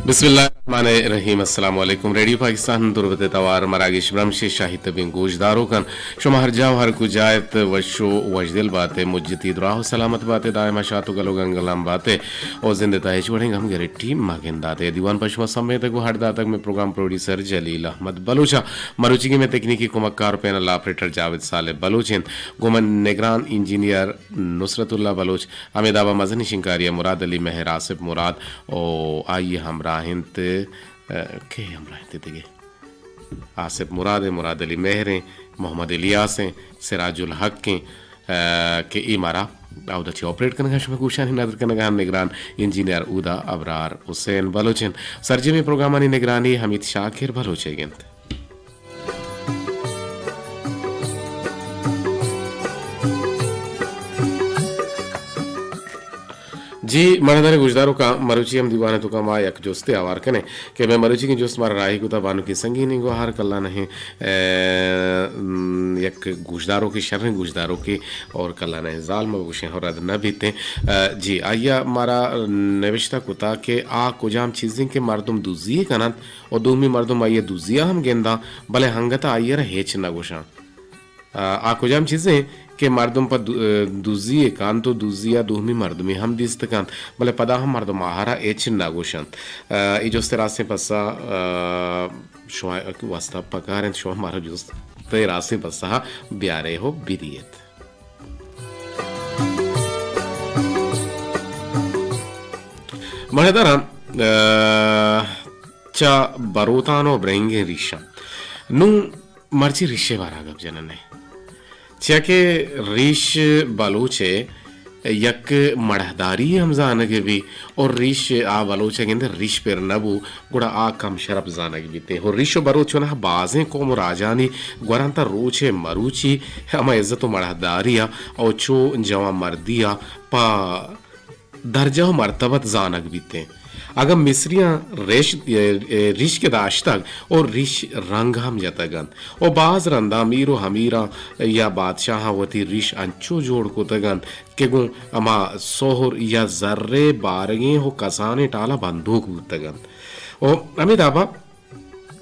بسم اللہ الرحمن الرحیم۔ السلام علیکم۔ ریڈیو پاکستان تربت ءِ توار مراگش برمش ءِ شاہی تبیں گوشداروکاں، شما ہر جاہ و ہر کجا ات، وش و وشدل بات ءُ مجتی دراہ و سلامت بات ءُ دائم شات و گل و گنگلام بات ءُ زند ءِ تہا ہچ وڑیں گم گرٹی مہ گندات ءُ دیوان پہ شما سمیتگ و ہڈ داتگ مئے پروگرام پروڈیوسر جلیل احمد بلوچ ءَ۔ مروچیگیں مئے تکنیکی کمکار و پینل آپریٹر جاوید صالح بلوچ انت، گوں من نگران انجینئر نصرت اللہ بلوچ، ہمے دابا مزنیں شنکاری ءَ مراد علی مہر، آصف مراد و آئی ءِ ہمراہ انت، اے، کئے ہمراہ انت دگہ؟ آصف مراد ایں، مراد علی مہر ایں، محمد الیاس ایں، سراج الحق ایں، اے، کہ اے مارا اودا چہ آپریٹ کنگا، شمئے گوشانی ندر کنگا، نگران انجینئر اودا ابرار حسین بلوچ انت۔ سرجمیں پروگرامانی نگرانی حمید شاکر بلوچ ئیگ انت۔ جی، مڑداریں گوشداروکاں، مروچی ہم دیوان ءِ توکا ما یک جستے ہوار کنیں کہ مئے مروچیگیں جست مارا راہی کتا بانکیں سنگینیں گوہار کلانہیں، اے، م، یک گوشداروکے، شریں گوشداروکے اور کلانہیں زال ما بگوشیں ہو رد نہ بیتیں۔ اے، جی، آئی ءَ مارا نوشتہ کتا کہ آ کجام چیزیں کہ مردم دزی کننت، و دومی مردم آئی ءَ دزی ءَ ہم گنداں، بلے انگت ءَ آئی ءَ را ہچ نہ گوشاں۔ آ، آ کجام چیزیں کہ مردم پہ دو-، دزی ءَ کنت و دزی ءَ دومی مردمے ہم دیست کنت، بلے پدا ہم مردم آہرا ہچ نہ گوشنت۔ آ، اے جست ءِ راستیں پسہ، آ، شما واسطہ پکار انت، شما مارا جست ءِ راستیں پسہ بیارے ہو بدیت۔ مڑداراں، آ، چہ بروتان و برنگیں ریشاں۔ نوں مرچی ریشے بارا گپ جننے۔ چیا کہ ریش بلوچے یک مڑہداری ہم زانگ بی اور ریش آ بلوچ گندے ریش پر نبو، گڑا آ کم شرپ زانگ بیتے۔ ہو ریش و بروت چونہ بازیں قوم و راجانی گورانتا روچے مروچی ہما عزت و مڑہداری ءَ او چو جوان مردی ءَ پہ درجہ و مرتبت زانگ بیتیں۔ اگاں مصریاں ریش، اے، اے، ریش کہ داشتگ و ریش رنگ ہم جتگ انت و باز رندا میر و امیراں یا بادشاہاں وتی ریش انچو جوڑ کتگ انت کہ گوں ہما سہر یا زرے بارگیں و کسانیں ٹالا بندوک بوتگ انت۔ و ہمے دابا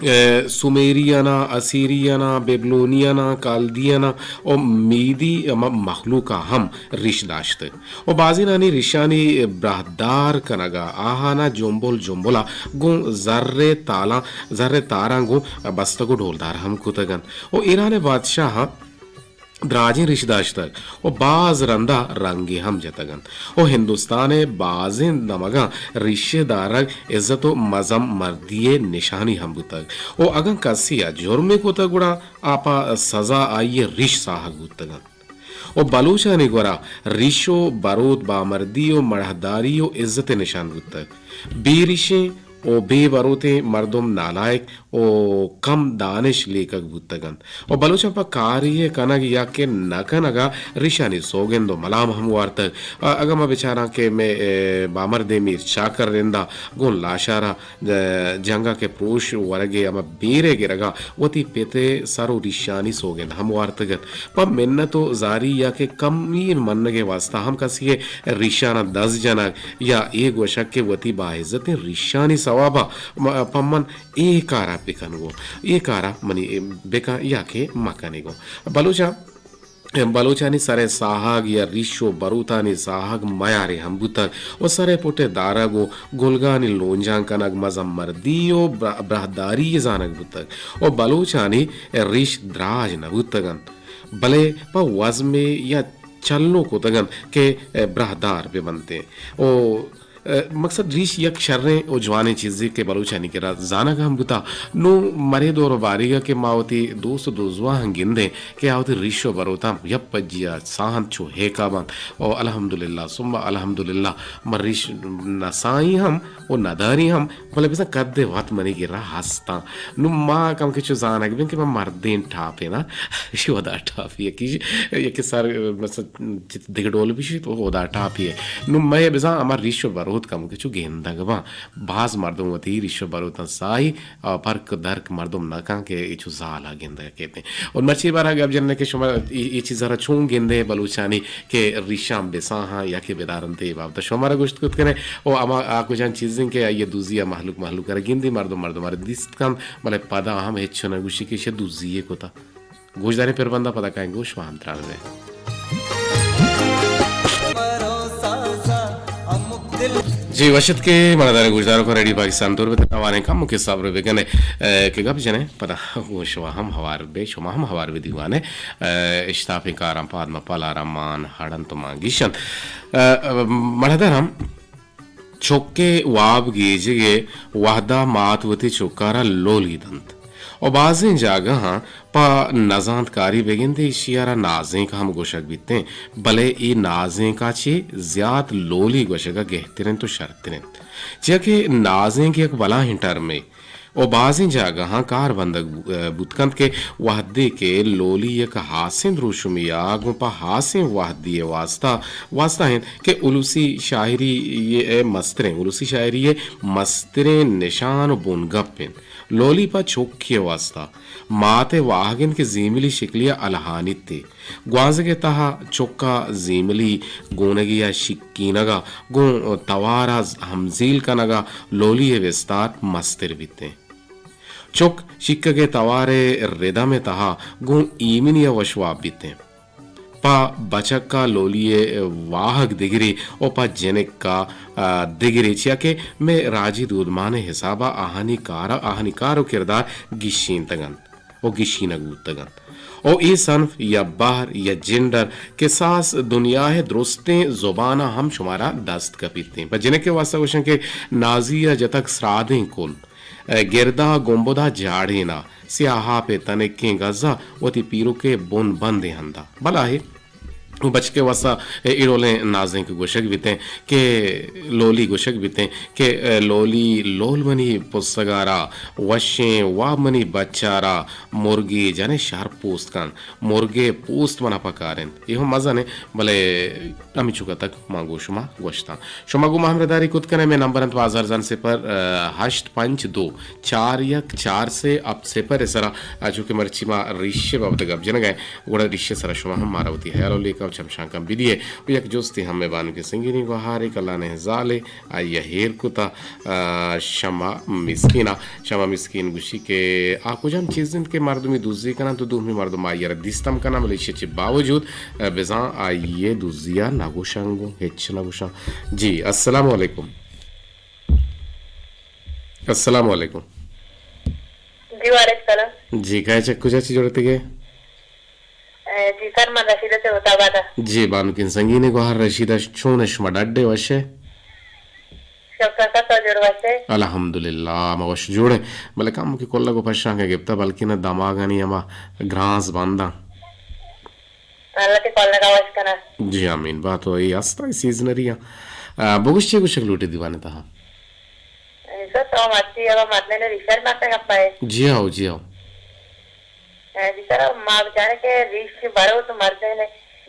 اے، سومیریاناں، اسیریاناں، بیبلونیاناں، کالدیاناں و میدی ہما مخلوقا ہم ریش داشتگ و بازینانی ریشانی براہدار کنگا آہانا جنبل جنبلا گوں زر تالاں، زر تاراں گوں بستگ و ڈولدار ہم کتگ انت و ایران بادشاہاں دراجیں ریش داشتگ و باز رندا رنگے ہم جتگ انت و ہندوستان ء بازیں دمگاں ریشے دارگ عزت و مزن مردی ء نشانی ہم بوتگ و اگاں کسے ء جرمے کتگ گڑا آ پہ سزا آئی ء ریش ساہگ بوتگ انت و بلوچانی گورا ریش و بروت بامردی و مڑہداری و عزت ء نشان بوتگ۔ بے ریشیں و بے بروتیں مردم نالائک و کم دانش لیکگ بوتگ انت و بلوچاں پہ کارے ء کنگ یا کہ نہ کنگ ء ریشانی سوگند و ملام ہم وارتگ۔ ء اگاں ما بچاراں کہ مئے، ء، بامردیں میر چاکر رندا گوں لاشار ء، ء، جنگ ء کہ پروش ورگ ء ہما بیر ء گرگ ء وتی پت ء سر و ریشانی سوگند ہم وارتگ ات۔ پہ منت و زاری یا کہ کمی منگ ء واستہ ہم کسی ء ریشاناں دز جنگ یا اے گوشگ کہ وتی باعزتیں ریشانی ثواب ء م-، پہ من اے کارا بکن گوں، اے کارا منی بکن یا کہ مکنے گوں۔ بلوچاں، بلوچانی سر ء ساہگ یا ریش و بروتانی ساہگ میارے ہم بوتگ و سر ء پٹ ء دارگ و گلگانی لونجان کنگ مزن مردی و بر-، براہداری زانگ بوتگ و بلوچانی ریش دراج نہ بوتگ انت، بلے پہ وزمے یا چلو کتگ انت کہ براہدار بہ بنتیں و ء، مقصد ریش یک شریں و جوانیں چیزے کہ بلوچانی کرا زانگ ہم بوتا۔ نوں مرے دور و باریگا کہ ما وتی دوست و دوزواہاں گندیں کہ آ وتی ریش و بروتاں یک پجیا ساہنت چو ہیکا بنت و الحمدللہ ثم الحمدللہ ما ریش نسائیں ہم و نداریں ہم، بلے بزاں قد وت منی کرا ہستاں۔ نوں ما کم کہ چو زانگ بیں کہ ما مردین ٹاپے نا، شودا ٹاپی یکی، یکی سر مثلا چت دگہ ڈول بشیت و ہدا ٹاپی ہے۔ نوں مئے بزاں ہما ریش و برو بروت کمو کہ چو گندگ باں۔ باز مردم وتی ریش و بروتاں ساہی، آ، پرک درک مردم نہ کن کہ اے چو زالا گندگ کیتیں۔ اور مرچی بارہ گپ جننے کہ شما اے، اے چیز را چون گندے بلوچانی کہ ریشاں بساہاں یا کہ بدارنتے، اے بابت شما را گوشت کت کنے۔ او اما آ کجان چیزیں کہ آئی دوزی ء مہلوک مہلوک را گندی، مردم مردم را دیست کن، بلے پدا ہم ہچ نہ گوشی کہ ایشی دوزی کتا۔ گوشداریں پربندہ پدا کائیں گوش ما ہم تران بے۔ جی وشت کے منا دارے گوشدارو کو ریڈیو پاکستان دور بتے توانیں کم کے صبر بکنے، اے، کہ گپ جنے پدا گوش شما ہم ہوار بے، شما ہم ہوار بے دیوانے، اے، اشتاپیں کاراں پاد ما پلارا مان ہڑنت ما گیشنت۔ اے، منا دارم چک ء واب گیجگ ء وہد ء مات وتی چک ء را لولی دنت و بازیں جاگہاں پہ نزانتکاری بگندے ایشی ء را نازینک ہم گوشگ بیتیں، بلے اے نازینک ء چہ زیات لولی گوشگ ء گہتر انت و شرتر انت، چیا کہ نازینک یک بلاہیں ٹرمے و بازیں جاگہاں کار بندگ بو-، بوت کنت کہ وہدے کہ لولی یک ہاسیں دروشمے ء گوں پہ ہاسیں وہدی ء واسطہ، واسطہ انت کہ السی شاعری ء مستریں، السی شاعری ء مستریں نشان و بنگپ انت۔ لولی پہ چکے ء واسطہ مات ء واہگ انت کہ زیملی شکلی ء الہانیت ء گوانزگ ء تہا چک ء زیملی گونگی ء شکینگ ء گوں توار ء ہمزیل کنگ ء لولی ء بستار مستر بیتیں۔ چک شکگ ء توار ء ردم ء تہا گوں ایمنی ء وشواب بیتیں۔ پہ بچک ء لولی ء واہگ دگرے و پہ جنک ء، آ، دگرے، چیا کہ مئے راجی دودمان ء حساب ء آہانی کار ء، آہانی کار و کردار گیشینتگ انت و گیشینگ بوتگ انت۔ و اے صنف یا بہر یا جنڈر کساس دنیا ء درستیں زبان ء ہم شمارا دست کپیتیں۔ پہ جنک ء واسطہ گوشن کہ نازی ء جتگ سرادیں کل، گردا گنبدا جاڑینا، سیاہ آپے تنکیں گزا وتی پیرکے بن بندیں ہندا۔ بلاہے بچکے وسا ایڑولیں نازینک گوشگ بیتیں کہ لولی گوشگ بیتیں کہ لولی لول منی پسگارا وشیں، واب منی بچارا مرگی جنے شر پوست کن، مرگے پوست منا پکارنت۔ اے ہم مزنیں، بلے ہمینچک ء تک ما گوں شما گوشتاں۔ شما گوں ما ہمراہداری کت کنئے، مئے نمبر انت بازار زن صفر، ا، ہشت پنچ دو چار یک چار سے ہپت صفر ء سرا، ا، چونکہ مرچی ما ریش ء بابت ء گپ جنگ ء ایں، گڑا ریش ء سرا شما ہم مارا وتی ہیال و لیکہ و چمشانکاں بدیئے و یک جستے ہم مئے بانک سنگینی گوہارے کلانیں زالے آئی ء ہیر کتا، ا، شما مسکین ء، شما مسکین گوشی کہ آ کجام چیز انت کہ مردمی دزی کننت و دومی مردم آئی ء را دیست ہم کناں، بلے ایشی ء چہ باوجود، ا، بزاں آئی ء دزی ء نہ گوشاں، گوں ہچ نہ گوشاں۔ جی، السلام علیکم۔ السلام علیکم۔ جی، وعلیکم السلام۔ جی، کئے چہ کجا چہ جوڑتگے؟ اے، جی سر، من رشیدہ چہ ہوت آباد آں۔ جی، بانکیں سنگین گوہر رشیدہ، چون شما ڈڈے وشے؟ شکر سر، تو جوڑ وشے؟ الحمدللہ، ما وش جوڑیں۔ بلے کم کہ کلگ و پشانک گپتا، بلکہ نہ دماغانی ہما گرانز بنداں۔ اللہ تئی کلگا وش کناں۔ جی آمین۔ بات و اے ہستا سیزنری آں۔ آ، بگوش چے گوشگ لوٹے دیوانے تہا؟ اے سر، تو مرچی ابا مردین ریشر مردین گپا ہے۔ جی ہاؤ، جی ہاؤ۔ اے، جی سر، ما بچارے کہ ریش بروت مردین،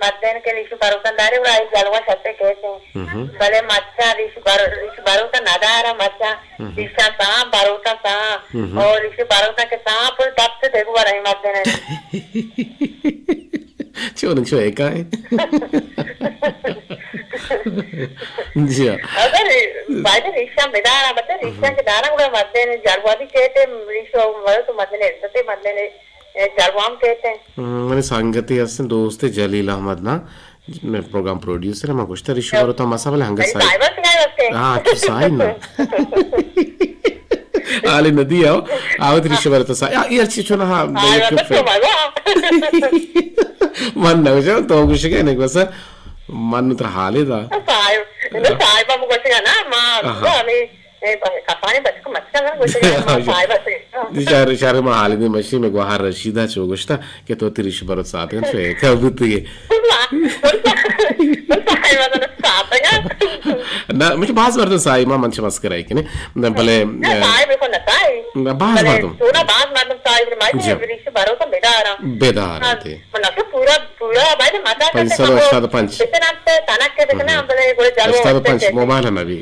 مردین کہ ریش بروتن دارے، گڑا آئی جلوہ شتے کہتے ہیں۔ مہم۔ بلے مچاں ریش بر-، ریش بروتن ندارا مچاں، مہم۔ ریشاں ساں، بروتن ساں، مہم۔ اور ریش بروتن کہ ساں، پل دپ سے دیگو رہی مردین ہے۔ چون چو ہے کائیں؟ جی ہاں۔ اگر بایدے ریشاں بداراں، مطلب ریشاں کہ داراں، گڑا مردین جلوہ بھی کہتے ہیں، ریش بروت مردین عزت مردین جلوام کیت انت۔ ہم، منی سنگتے ہستیں، دوست جلیل احمد نا، مئے پروگرام پروڈیوسر ہے، ما گوشتا ریشو برو تو مسا بلے ہنگت سائی۔ صاحب است نہیں ہستے۔ ہاں، تو سائی نا۔ حالی ندی آو، آو تی ریشو برو تو سائی۔ آ، یہ اچھی چونا ہاں، من نہ گوشا، تو گوشگے نہیں بس۔ من تر حالی دا۔ صاحب، صاحب ہم گوشگا نا، ما، ہمیں اے، بس، کسانیں بچک مچکا نہ گوشگ ء، ما صاحب ء سے۔ شر، شر، ما حال دیم اشی، مئے گوہر رشیدہ چو گوشتا کہ تو تئی ریش بروت ساتگن چو ایکا بوتگے۔ صاحب ء ساتگا۔ نہ، مجھے باز مردم سائی ما من چہ مسکرائی کنے۔ نہ، بلے، نہ، صاحب کو نہ سائی۔ نہ، باز بلے مردم۔ چونا باز مردم سائی، ما جی۔ ریش بروت بداراں۔ بداراں ہاں، تے۔ من اصل پورا، پورا باید مزہ کرتے پنچ سد و ہشتاد و پنچ۔ بسنا تے تنک کے بسنا، ہم۔ بلے گوڑے جلو ہشتاد و پنچ ہستے۔ موبائل ہے نبی۔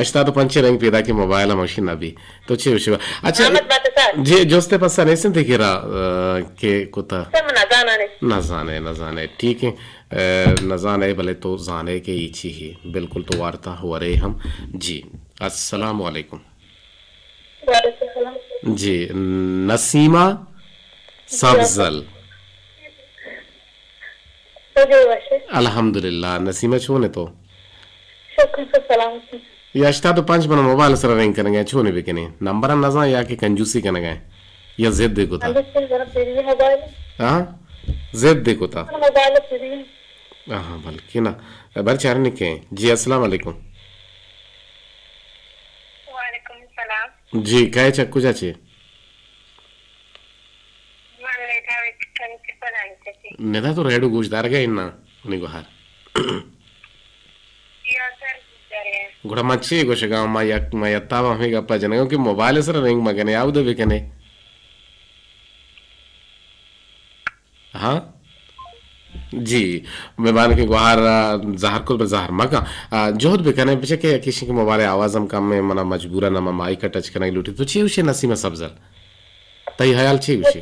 ہشتاد و پنچ رنگ پیدا کہ موبائل ہم اشی نہ بی۔ تو چے وشی؟ اچھا، احمد بادشاہ۔ جی، جستے پسا نیست انت کہ را، آ، کہ کتا؟ سر، من نزاناں۔ نزانے، نزانے۔ ٹھیک ہے۔ آ، نزانے بلے تو زانے کہ ای چی ہی۔ بالکل تو وارتا ورے ہم۔ جی۔ السلام علیکم۔ وعلیکم السلام۔ جی، نسیمہ سبزل۔ جی، وش ئے؟ الحمدللہ۔ نسیمہ چون ئے تو؟ شکر، سلامتی۔ یا ہشتاد و پنچ من موبائل سر رنگ کنگا، چون ئے بکنیں؟ نمبر نزان یا کہ کنجوسی کنگا یا ضد کتا؟ کنجوسی کنگا، فری موبائل۔ ہاں؟ ضد کتا۔ Mobile free. ہاں، بلکہ نا۔ بر چارنے کے۔ جی، السلام علیکم۔ وعلیکم السلام۔ جی، کئے چہ کجا چے؟ من ندا وچ کنٹی پلان چہ چی۔ ندا تو ریڈو گوش دارگا انا، منی گوہار۔ یا سر گوش دارگا۔ گڑا من چے گوشگا، ما یک، ما یتابا ہمے گپا جنگا کہ موبائل سر رنگ مکنے، آودے بکنے۔ ہاں؟ جی، مہربان کہ گوہار ءَ زہر کت، بلے زہر مکن۔ آ، جہد بکنے، بچہ کہ کشن کہ موبائل آواز ہم کم ہے، منا مجبورا نہ ما مائک ٹچ کنگ لوٹی۔ تو چی ہوشے نسیمہ سبزل؟ تئی خیال چی ہوشے؟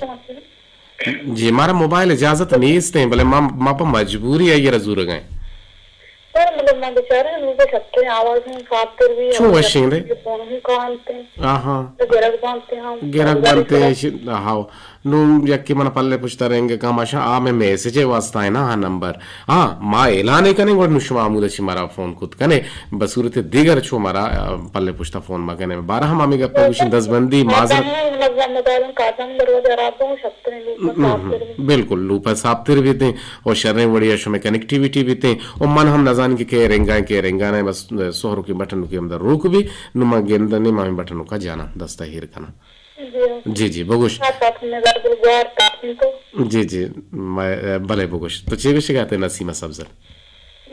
جی، مارا موبائل اجازت نیست ہیں، بلے ما، ما پہ مجبوری آئی را زورگا ہیں۔ سر، مطلب، ما بیچارے لوگ سکتے ہیں، آواز ہم صاف تر بھی ہے، چو اور وشیں دے۔ فون ہم کانتے ہیں۔ آہاں۔ تو گرگ بانتے ہیں ہم۔ گرگ بانتے ہیں، شی-، ہاؤ۔ نوں یکے من پلے پشتا رنگ کاں، ماشاء، آ مئے میسج ءِ واسطہ ایں نا آ نمبر۔ ہاں، ما اعلان ءَ کنیں، گڑا نوں شما ہمودا چہ مارا فون کت کنے۔ بصورت دیگر چو مارا، آ، پلے پشتا فون مکنے۔ بارہ ہم ہمے گپا گوشیں، دزبندی، معذرت۔ بالکل، لوپا صاف تر بیتیں و شریں وڑیا شمئے کنیکٹیویٹی بیتیں و من ہم نزانیں کہ کئے رنگا ایں، کئے رنگا نہ ایں، بس سہرو کہ بٹنوکے ہمدا روک بی، نوں ما گندنیں، ما ہمے بٹنوکا جاناں، دستا ہیر کناں۔ جی۔ جی، جی، بگوش۔ جی، جی، ما، بلے بگوش۔ تو چے گوشگا اتئے نسیمہ سبزل؟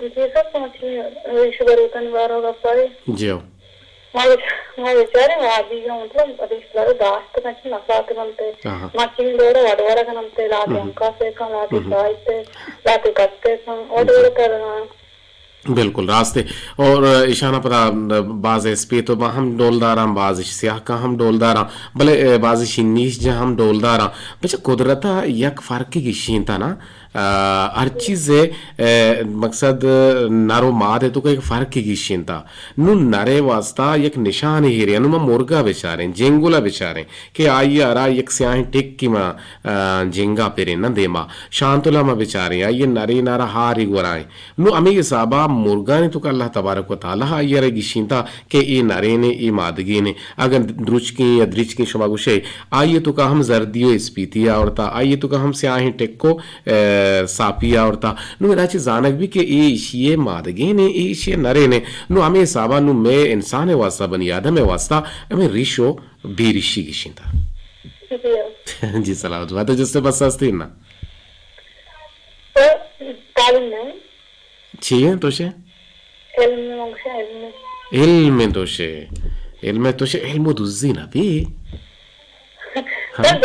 جی، سر، تو چی ریش بروتن بارو گپا ئے؟ جی ہو۔ ما بچ-، ما بیچارے وادی کا مطلب ریش بارو داشت کنچ نسات کنتے۔ آہا۔ ما چین دورا وڈ وڈ کنتے، لاتے ہم۔ ہمکا سے کن، لاتے ہم۔ سائی سے، لاتے کتے کن، وڈ جی۔ وڈ کرنا۔ بالکل راست ہے۔ اور ایشانا پدا باز اسپیت و با ہم ڈولداراں، باز سیاہ کا ہم ڈولداراں، بلے، اے، باز شنیش جا ہم ڈولداراں۔ بچہ قدرتا یک فرق گیشینتا نا، آ، ہر چیز، اے، مقصد نر و ماد ہے تو کہ یک فرق گیشینتا۔ نو نرے واسطہ یک نشان ہیرے، نو ما مرگا بچاریں، جنگلا بچاریں کہ آئی را یک سیاہیں ٹکی ما، آ، جنگا پریں نا دیما۔ شانتلا ما بچاریں، آئی نرے نارا ہاری گورائیں۔ نوں ہمے حسابا مرگانی توکا اللہ تبارک و تعالی آئی ءَ را گیشینتا کہ اے نرینے، اے مادگینے۔ اگاں دروچکیں یا دریچکیں شما گوشے، آئی ءِ توکا ہم زردی و اسپیتی آورتا، آئی ءِ توکا ہم سیاہیں ٹک و، اے، ساپی آورتا۔ نوں ادا چہ زانگ بی کہ اے ایشی ءِ مادگینے، اے ایشی ءِ نرینے۔ نوں ہمے حسابا نوں مئے انسان ءِ واسطہ، بنی آدم ءِ واسطہ ہمے ریش و بے ریشی گیشینتا۔ جی۔ جی سلامت بات۔ جستے بس ہستی نا؟ تعلیم نہیں۔ چی ایں توشے؟ علم، علم۔ علم توشے۔ علم توشے، علم دزی نہ بی۔ ہاں۔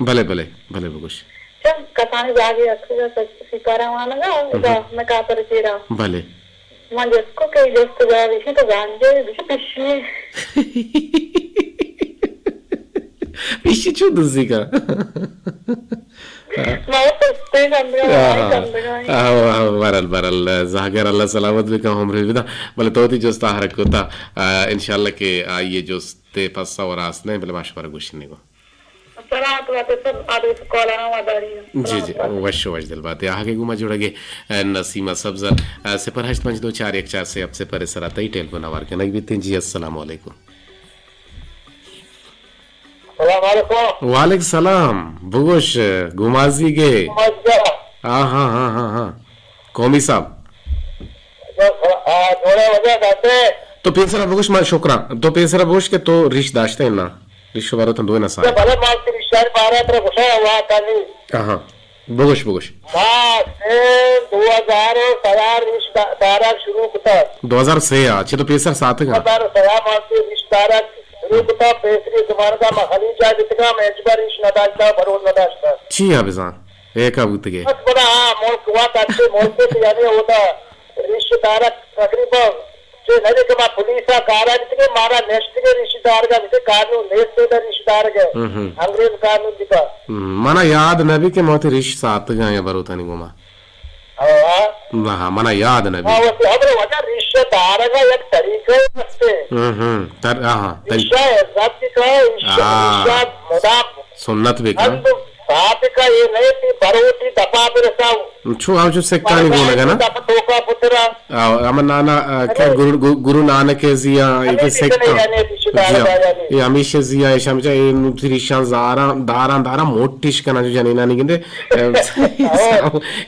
بلے، بلے، بلے بگوش۔ چم کسانی جاگے اتکگا سپارہ وانگا، ادا مئے کاپر چیرا۔ بلے۔ من جست کو کہ جست جواب ایشی تو گانجے، بچو پشی۔ پشی چو دزی کا؟ ما پستے گندگا، آہا۔ گندگا۔ آہو، آہو، برل، برل، زہگر اللہ سلامت بکن، عمر بدا۔ بلے تو تی جست آہر کتا، آ، انشاءاللہ کہ آئیے جست پسا و راست نہیں، بلے ما شمارا گوشنے گو۔ سلامت بات ئے سر، آدرس کالانا ما داری۔ جی، جی، وش، وش دل بات ئے۔ آہگے گوما جوڑگے، اے، نسیمہ سبزل، اے، صفر ہشت پنچ دو چار یک چار سے ہفت صفر سرا تئی ٹیلیفون آوار کنگ بیتیں۔ جی، السلام علیکم۔ السلام علیکم۔ وعلیکم السلام۔ بگوش، گومازی گے۔ گومازی گے۔ ہاں، ہاں، ہاں، ہاں، ہاں۔ قومی صاحب۔ آ، جوڑے وجہ داتے۔ تو پیسرا بگوش، ما شکرا۔ تو پیسرا بگوش کہ تو ریش داشتے نا۔ ریش بارو تن دوئے نہ سارے۔ بلے ما ریش بارا ترا گوشا وا کانی۔ آہا۔ بگوش، بگوش۔ ما سے دو ہزار و سیار ریش دا-، دارگ شروع کتا۔ دو ہزار سے آ، چہ تو پیسر ساتگا۔ دو ہزار و سیار ما سے ریش دارگ شروع کتا، پیسری زمانگا ما خلیجا بیتگا، ما ہچبر ریش نداشتا، بروت نداشتا۔ چیا بزان؟ ایکا بوتگے۔ بس بنا، ہاں، ملک وات اچھے ملک تھے، یعنی ہوتا ریش دارگ تقریباً کہ نہ کہ ما پولیس ءَ کار ءَ بیتگیں، مارا نشتگیں ریش دارگ ءَ بیتگیں، قانون نیست ءُ ریش دارگ ءَ۔ ہم ہم۔ انگریز قانون دیپا۔ ہم، منا یاد نہ بی کہ ما وتی ریش ساتگاں یا بروتانی گوما۔ ہاں۔ ہاں، منا یاد نہ بی۔ ہاں، وتی ہمرے وجہ ریش دارگ ءَ یک طریقہ ہستے۔ ہم ہم، تر-، ہاں، ہاں، طریقہ۔ ریش ءَ عزت بکن، ریش ءَ، ہاں۔ ریش ءَ مدام سنت بکن۔ ہند ساتکا اے نئے تی بروتی دپا برساؤ۔ چو، ہاں، چو سکانی گونگا نا۔ دپ توکا پترا۔ آ، ہم نانا، آ، کہ ارے۔ گرو، گرو، گرو نانک ءِ زیا، اے ہمیں کہ بھی سکتا۔ جنے جنے بھی شدار جی ہاں۔ باجا نے۔ اے ہمیشہ زیا، اے شمچا، اے نو تی ریشاں زاراں، داراں، داراں موٹیش کنا جو جنینانی گندے۔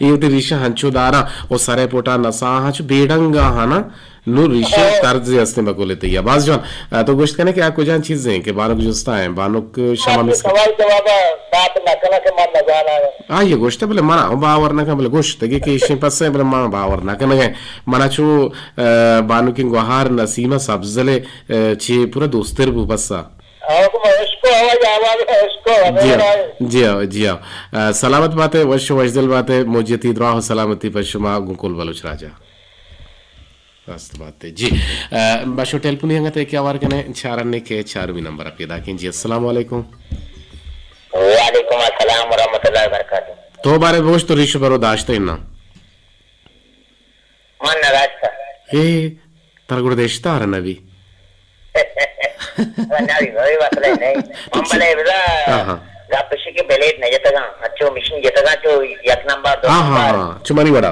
اے تی ریشاں ہنچو داراں، او سرے پوٹا نسا ہنچو بیڈنگا ہاں نا۔ نوں ریشیں طرزے ہستیں بقول تئی ءَ۔ باز جوان۔ آ، تو گوشت کنے کہ آ کجان چیزیں کہ بانک جستا ہیں، بانک شما مسکت۔ سوال جواب دات نہ کنا کہ من نزاناں۔ آ، یہ گوشت بلے منا ہم باور نہ کن، بلے گوشت کہ کہ ایشیں پسے بلے من باور نہ کنگے۔ منا چو، آ، بانکیں گوہار نسیمہ سبزلے، آ، چی پورا دوستر بو پسا۔ آ، کو اشکو ہوا یا آواز اشکو جی ہوا۔ جی ہاں، جی ہاں۔ آ، سلامت باتے، وش وشدل باتے، موجتی دراہ و سلامتی پر شما گوں کل بلوچ راجا۔ راست بات ہے۔ جی، آ، باشو ٹیلیفونی انگت ہے کہ آوار کنے چارنے کے چارمی نمبر پیدا کیں۔ جی، السلام علیکم۔ وعلیکم السلام ورحمۃ اللہ وبرکاتہ۔ تو بارے بوش تو ریش برو داشتے نا۔ من نہ داشتا۔ اے، تر گڑ دشتا رہ نبی۔ نہ بھی، کوئی مسئلہ نہیں۔ من بلے بلا ہاں، ہاں۔ گپ شی کہ بلیڈ نہ جتگاں، اچھو مشین جتگاں چو یک نمبر، دو ہاں، ہاں، نمبر۔ ہاں، چو منی وڑا۔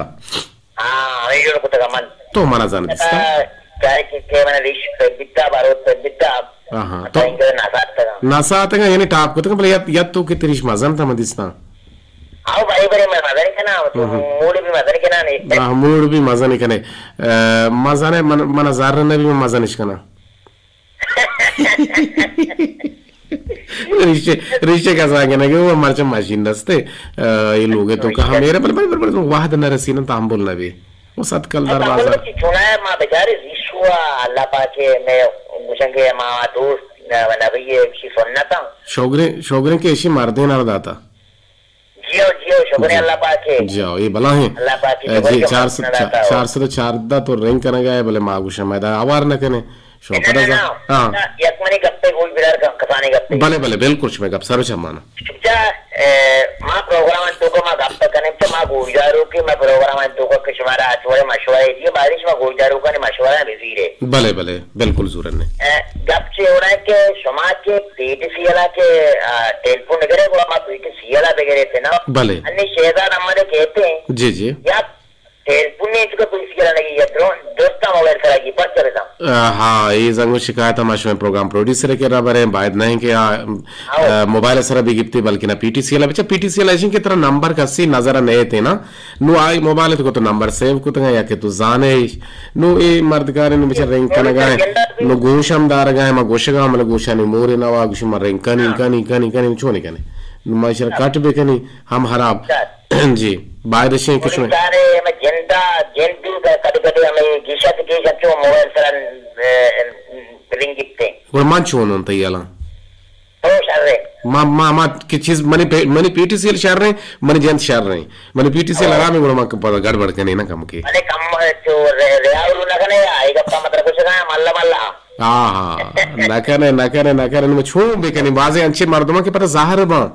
ہاں، ہمیں جوڑ کتگا من۔ تو منا زان دیستا۔ کیا کہ، کہ من ریش پہ بیتا، باروت پہ بیتا۔ ہاں، ہاں۔ تو نہ ساتگا۔ نہ ساتگا، یعنی ٹاپ کتگا، بلے یت، یت تو کہ تریش مزن تا من دیستا۔ آو بھائی بڑے میں مزن کنا، تو ہم۔ موڑ بھی مزن کنا نے۔ ہاں، موڑ بھی مزن کنے۔ اے، مزن ہے، من، من زر نے بھی میں مزن اش کنا۔ ریشے، ریشے کسا کنگے، وہ مرچی ماشین دستے، آ، یہ لوگ تو کہاں میرے بل، بل، بل، بل، وحد نہ رسینا تحمل نہ بھی۔ وہ صد کل در بازار۔ چونا ہے، ما بیچارے ریشوا، اللہ پاکے، میں گوشنگے ما دوست، نہ، نبی، شی سنتا۔ شوگریں، شوگریں کے اشی مردین آر داتا۔ جیو، جیو، شکر جی۔ اللہ پاک ہے۔ جیو، یہ بلا ہیں۔ اللہ پاک ہے، اے، جی، شکر ہے، چار سد، اللہ پاک ہے۔ چار سد چاردہ تو رنگ کنگا ہے، بلے ما گوشا میدان آوار نہ کنے۔ شما نہ، پدا نہ، زا-، نہ۔ ہاں۔ یک منی گپے گوش بدار کن، کسانی گپے۔ بلے، بلے، بالکل شما گپ سر چمانا۔ چا، اے، ما پروگرام تو کو ما گپ کنے، چا ما گوشدارو کہ ما پروگرام تو کو کہ شمارا اچوڑے مشورے دیے، بارش ما گوشدارو کنے مشورہ بزیرے۔ بلے، بلے۔ بالکل زورن نے۔ اے، گپ چے ہو رہا ہے کہ شما کہ پی ٹی سی والا کہ، آ، ٹیلیفون نگرے، گڑا ما پی ٹی سی والا بگرے تھے نا۔ بلے۔ انی شہزاد احمد کہتے ہیں۔ جی، جی۔ یا ٹیلیفون نہیں چکا پی ٹی سی والا نہیں، یا درون، دوستا موبائل سرا کی پرچہ بزن۔ آ، ہاں، یہ زنگو شکایت ہم شمئے پروگرام پروڈیوسر کے رابر ہیں، باید نہیں کہ آ، آ، موبائل سرا بھی گپتے، بلکہ نہ پی ٹی سی والا۔ بچا پی ٹی سی والا ایشن کہ ترا نمبر کسی نظر نہیں تھے نا۔ نو آئی موبائل تو کو تو نمبر سیو کتگا یا کہ تو زانے۔ نو اے مردکارے نو بچار رنگ کنگا ہے۔ نو گوش ہم دارگا ہے، ما گوشگا ہم، بلے گوشانی مور نوا، گوشی ما رنگ کنی، ہاں۔ کنی، کنی، کنی، چونی کنی۔ نو ما اشرا کٹ بکنی، ہم حراب۔ جی، باید شیں کہ شمے۔ سارے ہمیں جندا، جندی کا کد کدے ہمیں گیشت گیشت چو موبائل سرا، اے، رنگ گپتے۔ گڑا من چون ہوں تئی حالاں؟ تو شر ہے۔ ما، ما، ما کہ چیز منی پے-، منی پی ٹی سی ایل شر ہیں، منی جند شر ہیں۔ منی پی ٹی سی ایل آرام ہے، گڑا من پدا گڑبڑ کنے نہ کم کے۔ بلے کم چو رے-، ریاولو نہ کنے، آئی گپا مطلب کچھ نہ، ملا ملا۔ ہاں، ہاں، نہ کنے، نہ کنے، نہ کنے، نو چون بے کنے، بازے انچے مردماں کہ پتہ ظاہر باں۔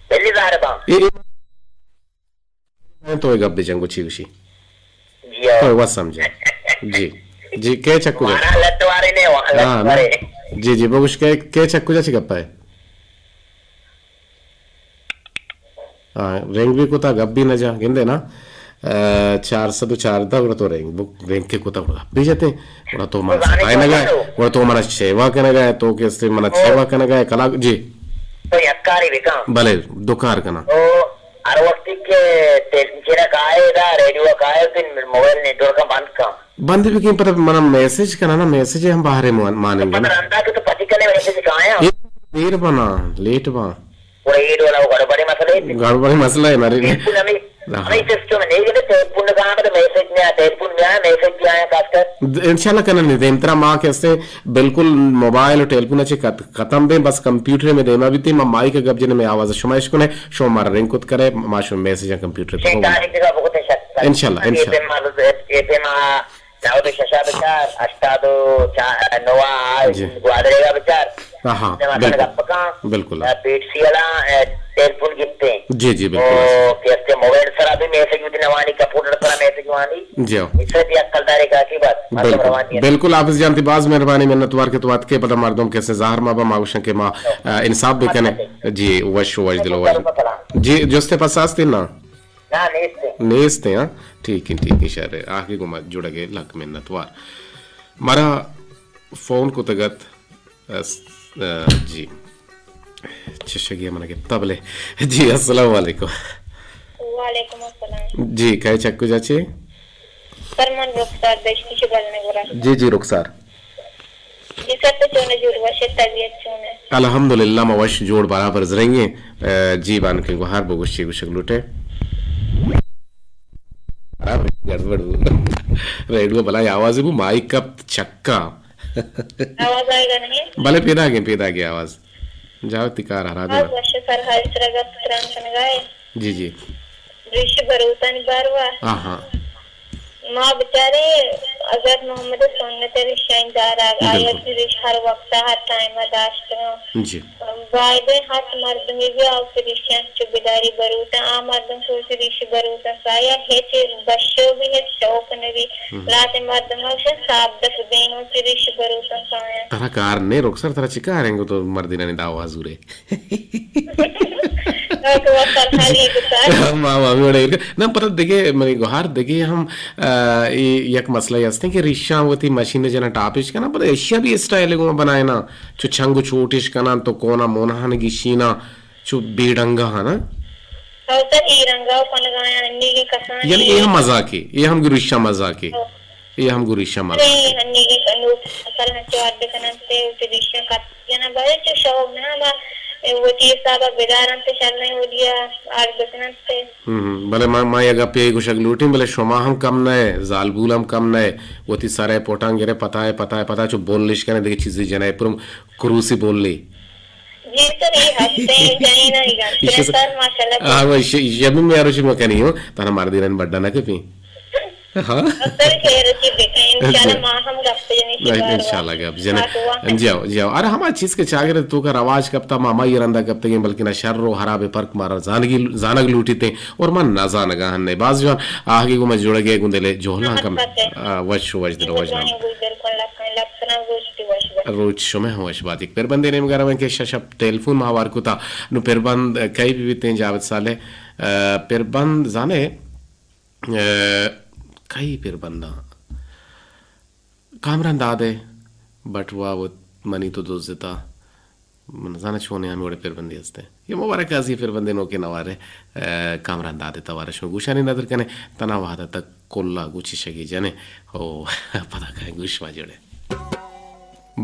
بلی ظاہر باں۔ اے، اے، تو اے گپ بجن گو چی گوشی؟ جی ہاں۔ تو وس سمجھے۔ جی۔ جی، کے چکو جا؟ مارا لت وارے نے، وہاں لت ہاں، نا۔ وارے۔ جی، جی، بگوش کے، کے چکو جا چی گپا ہے؟ ہاں، رنگ بھی کتا گپ بھی نہ جا، گندے نا؟ اے، چار سد و چاردہ گڑا تو رنگ بک، رنگ کے کتا گڑا گپ بھی جاتے ہیں۔ گڑا تو منا تو زانے ستائے کو نگا ہے، تو۔ گڑا تو منا شیوا کنگا ہے، تو کس سے منا او۔ شیوا کنگا ہے، کلا، جی۔ تو یک کاری بکن۔ بلے، دو کار کنا۔ او۔ ہر وقت کہ ٹیلیفون چیرا کائے دا، ریڈیو کائے، تو موبائل نیٹورک بند کن۔ بند بکن، پتہ منا میسج کنا نا، میسج ہم باہر مان-، مانیں گے نا۔ پتہ رندا کہ تو پتی کنے میسج کایا۔ اے دیر بنا، لیٹ با۔ وہ اے ڈولا وہ گڑبڑی مسئلہ ہے۔ گڑبڑی مسئلہ ہے نا رے۔ ٹیلیفون ہمیں، ہاں۔ ہمیں سسٹم نہیں ہے، ٹیلیفون کہاں پر میسج میں آیا، ٹیلیفون میں آیا، میسج بھی آیا خاص کر۔ د-، انشاءاللہ کنا نہیں، دیم ترا ماں کیسے بالکل موبائل اور ٹیلیفون اچھے کت-، ختم بیں، بس کمپیوٹر میں دیما بیتے، ما مائک گپ جنے میں آواز شما اشکنے، شما مارا رنگ کت کرے، ما شما میسج کمپیوٹر پر شیطان کی جگہ بہت ہے شک۔ انشاءاللہ، یہ انشاءاللہ۔ پہ ما، یہ پہ ما، نود و شش ءَ بچار، ہشتاد و چار، نو ءَ جی۔ گوادر ءَ بچار۔ ہاں، ہاں، نماسن بالکل۔ گپ کن۔ بالکل۔ پیٹ سی الا ٹیلیفون گپتے۔ جی، جی، بالکل۔ او کہ استے موبائل سرا بھی میسج ہوتی نوانی، کمپیوٹر سرا میسج وانی۔ جی ہاں۔ اس سے بھی عقل دارے کا کی بات، مردم بالکل۔ روان دی۔ بالکل، حافظ جان تئی باز مہربانی، منتوار کہ تو اتکے، پدا مردم کسے زہر ما با، ما گوشن کہ ما، آ، انصاف بکنے۔ جی، وش، وش دل، وش۔ جی، جستے پس آستے نا؟ نا، نیست۔ نیست، ہاں؟ ٹھیک ہے، ٹھیک ہے، شر ہے۔ آخری گما جڑگے لک منتوار۔ مارا فون کو تگت، اس، آ، جی۔ چشگی من گپتا بلے۔ جی، السلام علیکم۔ وعلیکم السلام۔ جی، کئے چکو جاچے؟ سر من رخسار دشتی چہ بلنے گورا۔ جی، جی، رخسار۔ جی سر، تو چون جوڑ وش، طبیعت چون ہے؟ الحمدللہ، ما وش جوڑ برابر زرنگیں۔ اے، جی بانکیں گوہار بگوش، چی گوشگ لوٹے؟ خراب گڑبڑ بو۔ ریڈیو بلاہیں آواز بو، مائی کپت چکا۔ آواز آئے گا نہیں؟ بلے پیدا گئے، پیدا گئے آواز۔ جاؤ تی کار ہرا دینا۔ آواز وش سر، ہر طرح گپ تران کنگائے۔ جی، جی۔ ریش بروتانی باروا۔ آہاں۔ ما بچارے حضرت محمد سنت ریشانی دارگ، آئی بالکل۔ وتی ریش ہر وقت ہر ٹائم داشتگاں۔ جی۔ بایدیں ہر مردمی بھی آ وتی ریشان چو بداری بروتاں، آ مردم کہ وتی ریش بروتاں سایا ہچ بشو بھی ہچ شوق نبی۔ ہم۔ لہتے مردم ہمشن صاف دف دین وتی ریش بروتاں سایا۔ ترا کار نے رخسار، ترا چی کار انگو تو مردینانی دعوا زورے؟ ما، ما ہمے وڑا ایر کن۔ نہ، پدا دگہ منی گوہار دگہ ہم، آ، اے یک مسئلہ ہستیں کہ ریشاں وتی مشین جناں ٹاپش کناں، پدا ایشیا بھی اسٹائل گوں بنائینا، چو چنگ و چوٹش کناں تو کونا مونہان گشینا، چو بے ڈنگا ہاں نا۔ ہو سر، اے رنگا و کنگا آیاں، انیگیں کسانی یعنی اے ہم مزاقے، اے ہم گو ریشاں مزاقے۔ ہو۔ اے ہم گو ریشاں مزاقے۔ اے انیگیں نوک سر ہنچو اڈ کننت، وتی ریشاں کت جناں، بلے چو شوق نہ، ہما وتی حسابا بدارنت، شر نہ ودیا اڈ بکننت۔ ہم، ہم۔ بلے ما، ما یک گپے گوشگ لوٹیں، بلے شما ہم کم نہ ئے، زالبول ہم کم نہ ئے، وتی سر ء پٹاں گرے، پتا ء، پتا ء، پتا چو بولش کنے، دگہ چیزے جنئے، پرم کروسی بولے۔ جی سر، اے ہستیں جنینانی گپ ایشی سر، ماشاءاللہ۔ ہاں، ایشی، ایشی ابھی میں آروشی مکنی ہوں، تانا مردینانی بڈا نہ کپیں۔ ہاں۔ سر خیر چی بکن، انشاءاللہ جی۔ ما ہم گپ جنی شی باروا۔ انشاءاللہ گپ جنی۔ جی آؤ، جی آؤ۔ ارے ہما چیز کہ چاگرد توکا رواج کپتا، ما ہمائی رندا کپتگیں، بلکنا شر و حراب فرق مارا زانگی، زانگ لوٹیتیں، اور ما نزانگا ہن نے۔ باز جوان آہگی گو ما جوڑگے گوں دلے جوہلاں کم۔ آ، وش، وش دل، وش نام۔ روچ شمئے ہم وش بات۔ یک پر بندے نیمگا رویں کہ شش ہپت ٹیلیفون ما ہوار کتا۔ نو پر بند کئی بی بیتیں جاوید صالح؟ آ، پر بند زانے، آ، کئی پر بنداں؟ کامران دادے، بٹوا و منی تو دزتا۔ من زاناں چونیں ہمے وڑیں پربندے ہستیں۔ یہ مبارک قاضی پربندے نوکیں نوارے، آ، کامران دادے توارے شما گوشانی ندر کنے، تنا وہدا تک کلا گوچی شگی جنے، او پدا کہیں گوش ما جڑے۔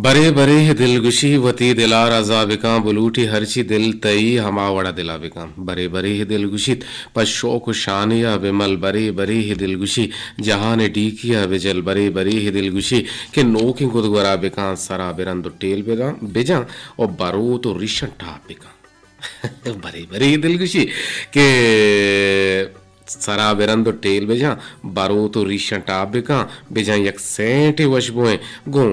برے برے دلگوشی وتی دلا رضا بکاں، بلوٹی ہرچی دل تئی ہما وڑا دلا بکاں۔ برے برے دلگوشیت پہ شوق و شانی ء بہ مل، برے برے دلگوشی جہان ء ڈیکی ء بہ جل، برے برے دلگوشی کہ نوکیں گد گورا بکاں، سرا برند و ٹیل بداں، بجاں و بروت و ریشاں ٹاپ بکاں۔ برے برے دلگوشی کہ سرا برند و ٹیل بجاں، بروت و ریشاں ٹاپ بکاں، بجاں یک سینٹے وشبوئیں گوں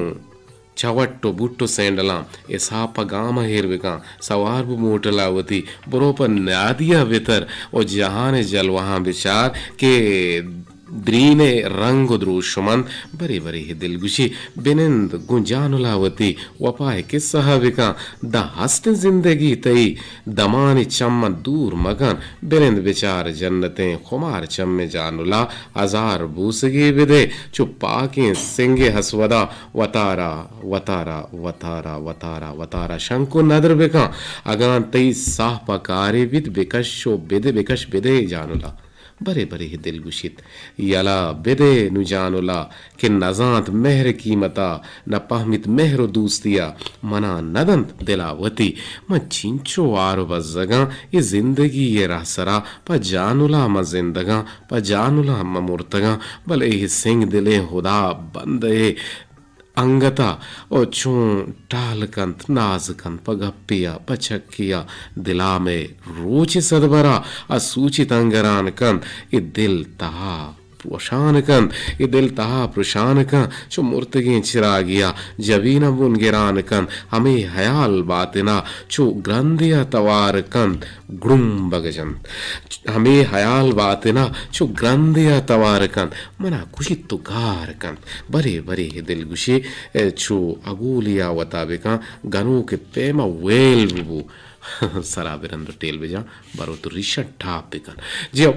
چوٹ و بوٹ و سینڈلاں اساپ ء گام ء ایر بکن، سوار بو موٹل ء وتی، برو پہ نادی ء بتر و جہان ء جلوہاں بچار کہ درین ء رنگ و دروشمند۔ برے برے دلگوشی بنند گوں جانل ء وتی، وپا ء کسہ ء بکن، داں ہستیں زندگی تئی، دمانی چماں دور مکن، بنند بچار جنتیں خمار چمیں جانل ء، ہزار بوسگے بدے چو پاکیں سنگ ء ہسودا۔ وتارا، وتارا، وتارا، وتارا، وتارا شنک و ندر بکن۔ اگاں تئی ساہ پہ کارے بیت، بکش و بدے، بکش بدے جانلا۔ برے برے دل گوشیت، یلا بدے نوں جانلا کہ نزانت مہر قیمتا، نہ پہمیت مہر و دوستیا۔ منا ندنت دلا وتی، من چینچو وار و بزگاں اے زندگی ء رہسرا۔ پہ جانلا من زندگاں، پہ جانلا من مرتگاں، بلے اے سنگ دلیں ہدا بندے انگتا او چون ٹال کنت، ناز کنت، پہ گپے ء، پہ چکے ء، دلا مئے روچے سدبرا ء سوچی تنگران کنت۔ اے دل تہا وشان کنت، اے دل تہا پرشان کنت، چو مرتگیں چراگیا جبیناں بن گران کنت، ہمے ہیال باتنا چو گرندے ء توار کنت، گڑمبگ جنت۔ ہمے ہیال باتنا چو گرندے ء توار کنت، منا کشیت و گار کنت۔ برے برے دل گوشے، اے چو اگولیا وتا بکن، گنوک پیما ویل ببو۔ سرا برند و ٹیل بجن، برو تو ریشاں ٹاپ بکن۔ جی ہو۔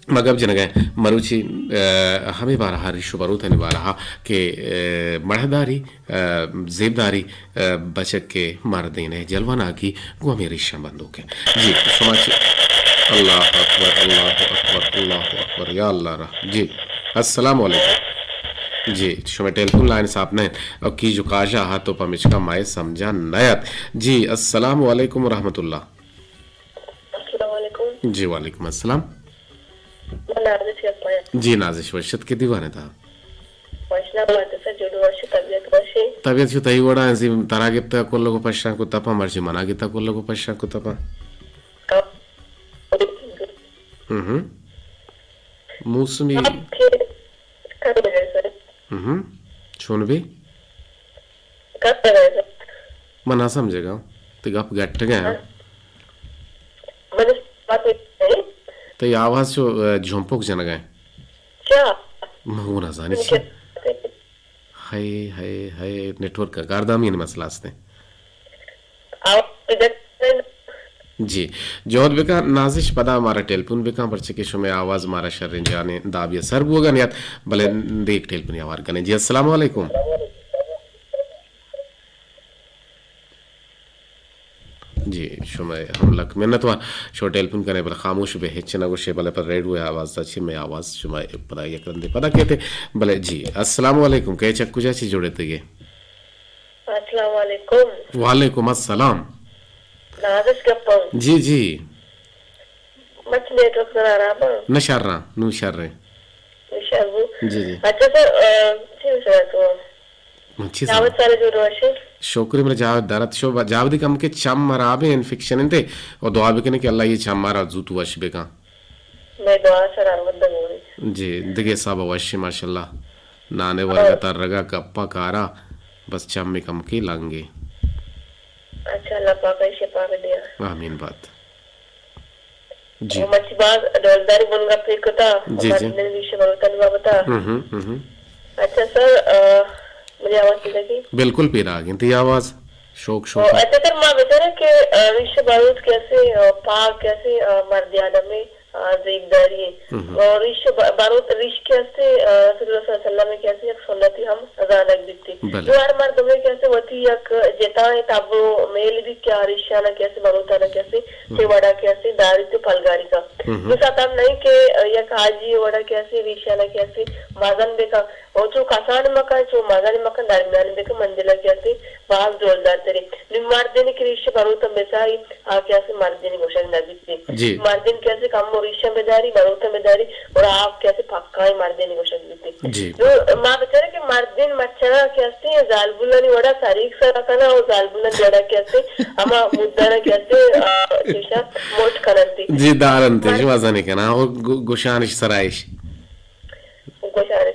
ما گپ جنگ ء مروچی، ء، ہمے بارہ ء، ریش و بروتانی بارہ ء کہ، ء، مڑاہداری، ء، زیبداری، ء، بچک ء مردین ء جلوہ ناکی گوں ہمے ریشاں بندوک ء۔ جی، شما چی؟ اللہ اکبر، اللہ اکبر، اللہ اکبر، یا اللہ را۔ جی، السلام علیکم۔ جی، شما ٹیلیفون لائن صاف نہ انت۔ او کی جو کاجا ہا تو پمشکا مائے سمجھا نہ ات۔ جی، السلام علیکم و رحمت اللہ۔ السلام علیکم۔ جی، وعلیکم السلام۔ من نازش گپ کناں۔ جی، نازش وش ات کہ دیوان ء تہا۔ وش نہ بات سر، جوڑ وش، طبیعت وش ہے؟ طبیعت شو تئی وڑا انسی، ترا گپتا کل کو پشان کو تپا، مرچی منا گپتا کل کو پشان کو تپا۔ ہم۔ موسمی۔ ہم۔ چون بی؟ من نہ سمجھگا۔ تئی گپ گٹگا۔ تئی آواز چو، ء، جھمپک جنگا۔ من گو نزانی چی۔ ہائے، ہائے، ہائے، نیٹورک ء کاردامی ء مسئلہ است۔ جی، جہد بکن نازش، پدا مارا ٹیلیفون بکن، پرچہ کہ شمئے آواز مارا شریں جانیں دابی ء سر بوگا نیات، بلے دیک ٹیلیفونی آوار کنیں۔ جی، السلام علیکم۔ جی، شمئے ہم لک منت وار۔ شما ٹیلیفون کنے بلے خاموش بے، ہچ نہ گوشے، بلے پر ریڈیو آواز تا چی مئے آواز شما پدا یک رندے پدا کہتے۔ بلے جی، السلام علیکم، کئے چک کجا چی جوڑے تگے؟ السلام علیکم۔ وعلیکم السلام۔ نازش گپاں۔ جی، جی۔ مچ نیٹ ورک سر آرام آں؟ نہ شر آں، نوں شر ایں۔ نوں شر بو۔ جی، جی۔ اچھا سر، آ، چی سر تو؟ من چی جاوید سر جو روشے؟ شکر مرے جاوید دارت شو با-، جاودی کم کے چم مرابے انفیکشن انتے اور دعا بکنے کہ اللہ یہ چم مارا زوت وش بکن۔ میں دعا سر آرام دگوری۔ جی، دگے صاحب وش ماشاءاللہ۔ نانے ورگا ترگا کپا کارا بس چم کم کے لنگے۔ اچھا، اللہ پاک شفا دیا۔ آمین بات۔ جی۔ او مرچی باز ڈولداری بن گپے کتا، جی، جی۔ مردین ریش بروتن بابتا۔ ہم، ہم، ہم، ہم۔ اچھا سر، آ، منی آواز پیدا کی؟ بالکل پیدا آگیں، تی آواز شوک شوک او، ہے۔ اچھا سر، ما بچارے کہ، آ، ریش بروت کیسے، آ، پاک کیسے، آ، مرد آدم میں، آ، زیبداری ہے۔ ہم، ہم۔ او ریش ب-، بروت ریش کیسے، آ، رسول اللہ صلی اللہ علیہ وسلم کیسے یک سنتی ہم زانگ بیت۔ بلے۔ تو ہر مردمے کہ اسے وتی یک جتائیں تب و میل بیت کہ آ ریشانا کہ اسے بروتانا کہ اسے ہم۔ چے وڑا کہ اسے داریت و پلگاری کا۔ ہم۔ مثال ہم نہیں کہ یک حاجی وڑا کہ اسے ریشانا کہ اسے مزن بکا۔ او چو کسان مکن، چو مزن مکن، درمیان بکن، منزلہ کہ اسے باز ڈولدار ترے۔ نی مردین کہ ریش بروتن بچاری، آ کہ اسے مردین گوشگ نہ بیت۔ جی۔ مردین کہ اسے کم و ریشاں بداری، بروتاں بداری، اور آ کہ اسے پکائیں مردین گوشگ بیت۔ جی۔ نو ما بچارے کہ مردین مچھرا کہ اسے زالبولانی وڑا سریگ سرا کنا اور زالبولانی وڑا کہ اسے ہما مدانا کہ اسے، آ، چیشا موٹ کننتی۔ جی، دارنتی، مر- شما زنی کنا، اور گو-، گوشانش سرائش۔ گوشارے۔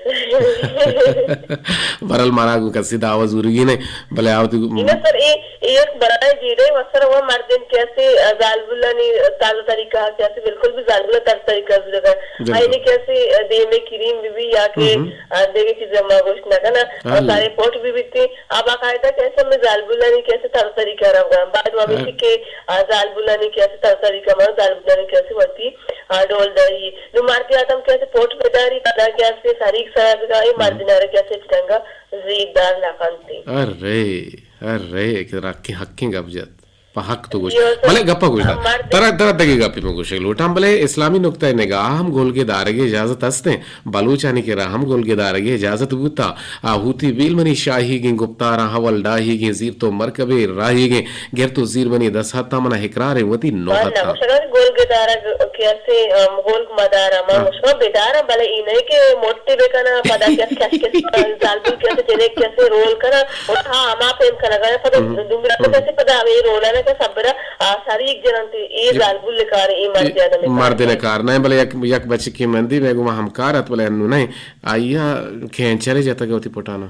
برحال مارا گوں کسی دعوی زورگی نے، بلے آوتی گو- انگا سر، اے، اے یک برائے جیڑے وسر و مردین کہ اسے، آ، زالبولانی طرز طریقہ کہ اسے بالکل بھی زالبولا طرز طریقہ زورگا۔ بالکل۔ آئینے کہ اسے، آ، دیمے کریم بی بی یا کہ، ہم۔ آ، دیگے چیزے ما گوشت نہ کنا۔ اور ہاں۔ سارے پوٹ بی بیتی۔ آ باقاعدہ کہ اسے میں زالبولانی کہ اسے طرز طریقہ روگا۔ بعد ما ہاں۔ بیتی کہ، آ، زالبولانی کہ اسے طرز طریقہ ما زالبولانی کہ اسے وتی آ ڈولداری۔ نو مردی آدم کہ اسے پوٹ بداری، پدا کہ اسے سریگ سرا بگا، اے ہم۔ مردی نارے کہ اسے چنگا زیبدار نہ کنتی۔ ارے، ارے، کہ رکھیں حقیں گپ جت۔ پہ حق تو گوشت۔ بلے گپا گوشت۔ ترا، ترا دگے گپی من گوشگ لوٹاں، بلے اسلامی نقطہ نگاہ ہم گولگے دارگے اجازت ہستیں۔ بلوچانی کرا ہم گولگے دارگے اجازت بوتا۔ آ ہوتی بیل منی شاہیگیں گپتاراں، ہول ڈاہیگیں زیر تو مرکبے راہیگیں۔ گر تو زیر منی دست ہتاں، منا اقرار وتی نوحتاں۔ گولگ دارگ کہ اسے، ام، گولگ مدار، ما ہاں۔ گوشگا بداراں، بلے ای نئے کہ موٹی بکناں، پدا کہ اس کش کس زالبول کہ اسے جنک کہ اسے رول کناں، اور ہاں، ہما پیم کنگا، پدا ہم۔ دومی رات ہم۔ کہ اسے پدا ہمیں رولا سبرا آ سریگ جننت، اے زالبول کار، اے مرد آدم کار مردین نہ۔ کار نہ، بلے یک، یک بچکے مندی، مئے گوما ہمکار ات، بلے انو نہ۔ آئی ء کینچرے جتگ وتی پٹانا۔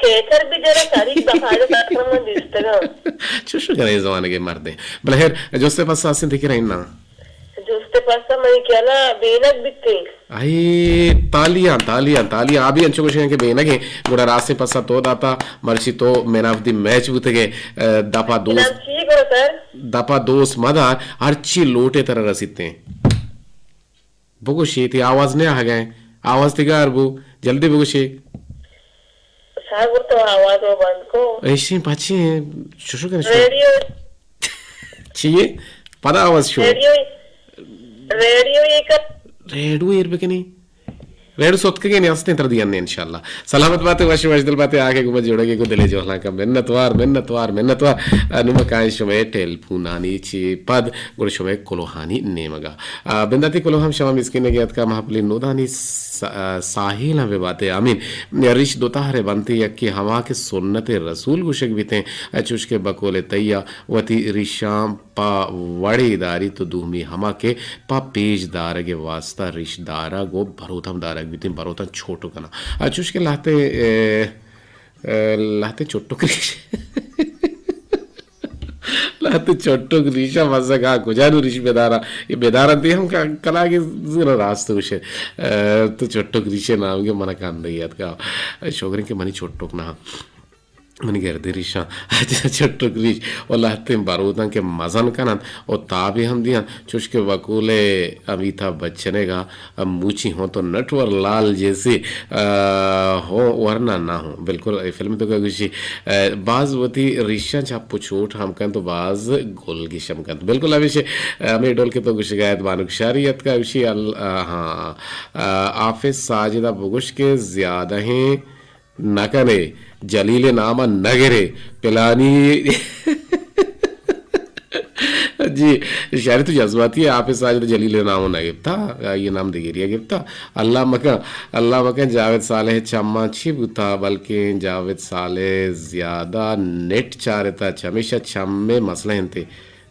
کینچر بھی جناں، سریگ باقاعدہ سرکن من دیستگاں۔ چوش کنے زمانگے مردین۔ بلے ہیر، جستے پسا ہستیں تئی کرا اناں؟ جستے پسا منی خیالا بینگ بیتیں۔ اے تالیاں، تالیاں، تالیاں۔ آ بھی انچو گوشگیں کہ بینگیں، گڑا راستیں پسا تو داتا، مرچی تو مین آف دی میچ بوتگے، ء، دپا دوست، انعام چی گڑا سر؟ دپا دوست مدار، ہرچی لوٹے ترا رسیتیں۔ بگوشی، تئی آواز نہ آہگیں، آواز تئی گار بو، جلدی بگوشی۔ سر، وہ تو آواز وہ بند کو۔ ایشیں پچیں، ششو کنے شو۔ ریڈیو۔ چیے؟ پدا آواز شو۔ ریڈیو، ریڈیو یہ کر۔ ریڈیو ایر بکنی۔ ریڈیو سوتکگے نے ہستیں تر دیان نے انشاءاللہ۔ سلامت باتے، وش وش دل باتے، آگے گمت جوڑگے کو دلے جوہلاں کا منتوار، منتوار، منتوار۔ انو مکائیں شمے ٹیلیفونانی چی پد گڑ شمے کلوہانی نیمگا۔ آ، بنداتی کلوہ ہم شما مسکین گے اتکا محفلی نودانی سا-، آ، ساحیلاں بہ باتے۔ آمین۔ ریش دو تہرے بنتی، یکی ہما کہ سنت رسول گوشگ بیتیں، چوش کہ بقول تیا وتی ریشاں پہ وڑے داری تو دومی ہما کہ پہ پیش دارگ واسطہ ریش دارگ و بروت ہم دارگ بیتیں، بروتاں چھوٹو کناں۔ چوش کہ لہتے، اے، اے، لہتے چٹک ریش۔ لہتے چٹک ریشا مزگا کجا نو ریش بدارا۔ یہ بدارا دی ہم کا-، کلاگے زیرا راست گوشے۔ اے، تو چٹک ریشے نام کے منا کاندگی اتکا۔ شوگریں کہ منی چٹک نہ۔ منی گردیں ریشاں چٹک ریش و لہتیں بروتاں کہ مزن کننت و تابے ہم دیاں، چوش کہ وقول امیتابھ بچن ء گا موچی ہوں تو نٹور لال جیسے، آ، ہوں ورنہ نہ ہوں۔ بالکل اے فلم تو کا گوشی، آ، باز وتی ریشاں چپ و چوٹ ہم کنت و باز گل گش ہم کنت۔ بالکل ہمیش، آ، ہمیں ڈول کے تو گوشگایت بانک شاری اتکا گوشی ال-، آ، ہاں، آ، آفس ساجدہ بگوش کے زیادہ ہیں نہ کنے، جلیل ء نام ء نہ گرے، پلانی۔ جی، شاعر تو جذباتی ہے، حافظ ساجد جلیل ء نام ء نہ گپتا، آئی ء نام دگری ء گپتا۔ اللہ مکن، اللہ مکن جاوید صالح چماں چی بوتا، بلکیں جاوید صالح زیادہ نیٹ چارتا، چمیشہ چم ء مسئلہ انتے۔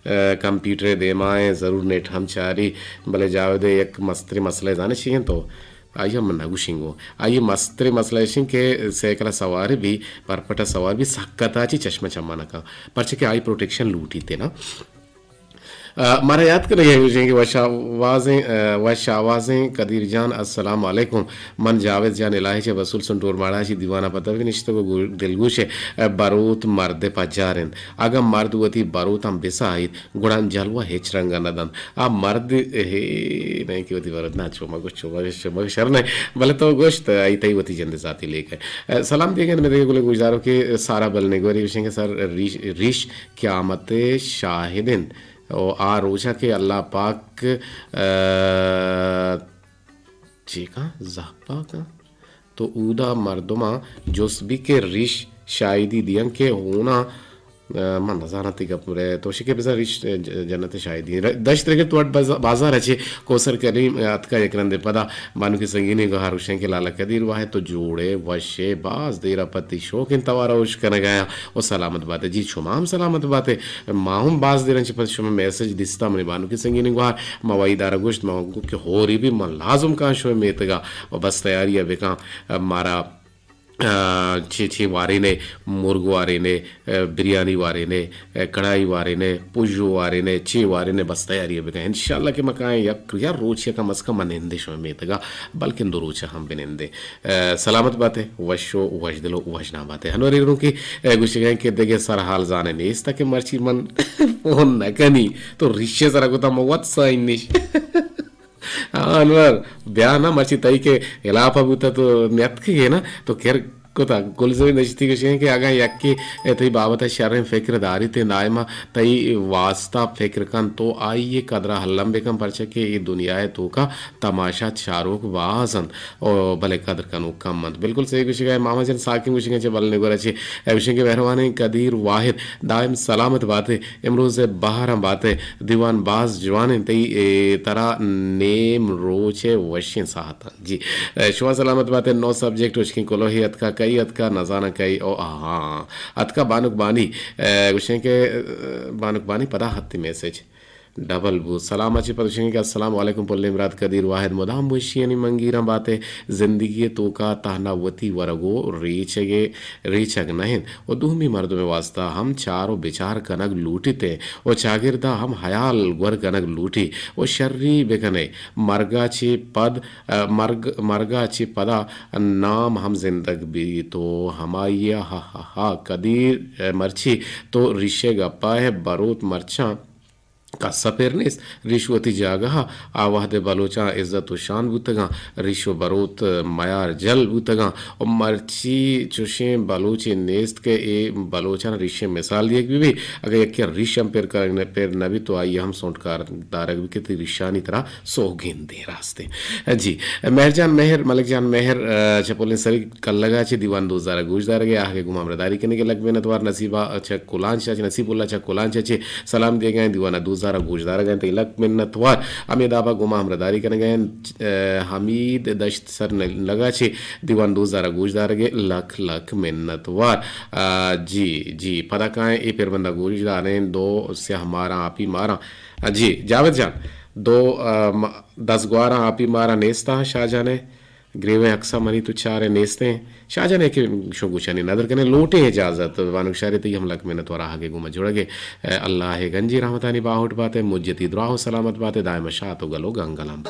ء، کمپیوٹر ء دیما ایں، ضرور نیٹ ہم چاری، بلے جاوید ء یک مستریں مسئلہ زانے چی انت تو؟ آئی ء من نہ گوشیں گوں۔ آئی ء مستریں مسئلہ ایش انت کہ سائیکل ء سوار بی، پرپٹ ء سوار بی، سکت ء چی چشمہ چما نہ کن، پرچہ کہ آئی پروٹیکشن لوٹیت نا۔ ء، مارا یات کنگ ء گوشیں کہ وش آوازیں، ء، وش آوازیں قدیر جان، السلام علیکم۔ من جاوید جان الہی چہ بسول سن ٹور ماڑا چی دیوان ء پتہ بہ نشتگ و گو-، دلگوش ء بروت مرد ء پجار انت۔ اگاں مرد وتی بروتاں بساہیت، گڑا جلوہ ہچ رنگ ء نہ دنت۔ آ مرد، اے، نہ کہ وتی بروت، نہ، چو مگوش، چو مگوش، چو مگوش، شر نہ، بلے تو گوشت، آئی تئی وتی جند ذاتی لیکہ۔ ء، سلام دیگن میں دیگہ گلے گوشداروں کہ سارا بل نگوری گوشیں کہ سر ریش، ریش قیامت شاہد انت۔ و آ روچا کہ اللہ پاک، ء، چیکاں زہپاکاں تو اودا مردماں جست بی کہ ریش شاہدی دیاں کہ ہونا، ء، من نزاناں تئی گپ مرے تو شکے بزاں ریش، ء، ج-، جنت شاہدی۔ ر-، دشت رگر تو اٹ بز-، بازار اچے کوسر کریم اتکا یک رندے پدا بانوکی سنگینی گوہار گوشیں کہ لالا قدیر واحد تو جوڑے وشے باز دیرا پتی شوقیں توارا ہوش کنگایا۔ و سلامت باتے۔ جی، شما ہم سلامت باتے۔ ما ہم باز دیرن چہ پد شما میسج دیستا، منی بانوکی سنگینی گوہار، ما وحید آرا گوشت، ما گو کہ ہوری بھی من لازم کان شما میتگا و بس تیاری بکان، مارا، آ، چی چی وارینے، مرگ وارینے، آ، بریانی وارینے، آ، کڑائی وارینے، پژو وارینے، چی وارینے، بس تیاری بکان۔ انشاءاللہ کہ ما کائیں یک، یا روچ یا کم از کم من نندے شما میتگا، بلکن دو روچ ہم بنندے۔ ء، سلامت باتے، وش و وشدل و وشنا باتے۔ انور ایرونکی، ء، گوشگیں کہ دگہ سرحال زانے نیست کہ مرچی من فون نہ کنی، تو ریشے سرا گوتا من وت سائن نش۔ انور، بیا نا مرچی تئی کہ الاپا بوتا تو نیتکگے نا، تو کر کتا۔ گلزمین دشتی گوشگیں کہ اگاں یکے تئی بابت شریں فکر داریت، دائما تئی واسطہ فکر کن، تو آئی قدرا الم بکن، پرچہ کہ اے دنیا توکا تماشا چاروک باز انت، او بلے قدر کنوک کم انت۔ بالکل صحیح گوشگا ہے ماما جان، ساکن گوشگا چہ بل نگورا چہ۔ اے گوشیں کہ مہروانیں قدیر واحد دائم سلامت باتے، امروز بہاراں باتے، دیوان باز جوانیں تئی، اے، ترا نیم روچ وشیں ساعتاں۔ جی، اے، شما سلامت باتے، نو سبجیکٹ وشکیں کلوہے اتکا۔ اتکا نزاناں کئی او آہاں۔ اتکا بانک بانی، اے، گوشیں کہ، اے، بانک بانی پدا ہتی میسج ڈبل بو۔ سلام ءَ چہ پد گوشیں کہ السلام علیکم پلیں برات قدیر واحد، مدام وشیانی منگیراں باتے۔ زندگی ءِ توکا تہنا وتی ورگ و ریچگ ءِ، ریچگ نہ انت و دومی مردم ءِ واسطہ ہم چار و بچار کنگ لوٹیت و چاگردا ہم حیال گور کنگ لوٹی و شری بکنے۔ مرگا چہ پد، مرگ، مرگا چہ پدا نام ہم زندگ بیت و ہمائی ءَ۔ ہا ہا ہا۔ قدیر، مرچی تو ریشے گپا ئے، بروت مرچاں کس ءَ پر نیست۔ ریش وتی جاگہ ءَ، آ وہد ءَ بلوچاں عزت و شان بوتگاں، ریش و بروت میار جل بوتگاں و مرچی چوشیں بلوچے نیست کہ اے بلوچاں ریشیں مثال دیگ بہ بی۔ اگہ یکے ریش ہم پر کنگ نہ، پر نہ بیت تو آئی ہم سونٹ کار دارگ بی کہ تئی ریشانی ترا سوگندیں راستیں۔ جی، مہر جان مہر، ملک جان مہر، آ، چہ پلیں سری کلگا چہ دیوان دوزارا گوش دارگے، آہگے گوما ہمراہداری کنگے لک منتوار۔ نصیبا چہ کلانچا چہ، نصیب اللہ چہ کلانچا چہ سلام دیگا ایں، دیوانا دوزارا گوش دارگا ایں، تئی لک منتوار۔ ہمے دابا گوما ہمراہداری کنگا ایں، آ، حمید دشت سر لگا چہ دیوان دوزارا گوش دارگے لک لک منتوار۔ آ، جی، جی، پدا کائیں اے پربندا گوش داریں دو سیاہ ماراں آپی ماراں۔ آ، جی، جاوید جان، دو، آ، م-، دزگواراں آپی مارا نیستاں شاہ جانے۔ گریویں عکساں منی تو چارے نیستیں۔ شاہ جانے کہ شو گوشانی ندر کنے لوٹیں اجازت۔ بانک شاری تئی ہم لک منت وار آہگے گوما جڑگے۔ اے اللہ گنجی رحمتانی باہوٹ باتے، مجتی دراہ و سلامت باتے، دائم شات و گل و گنگلم۔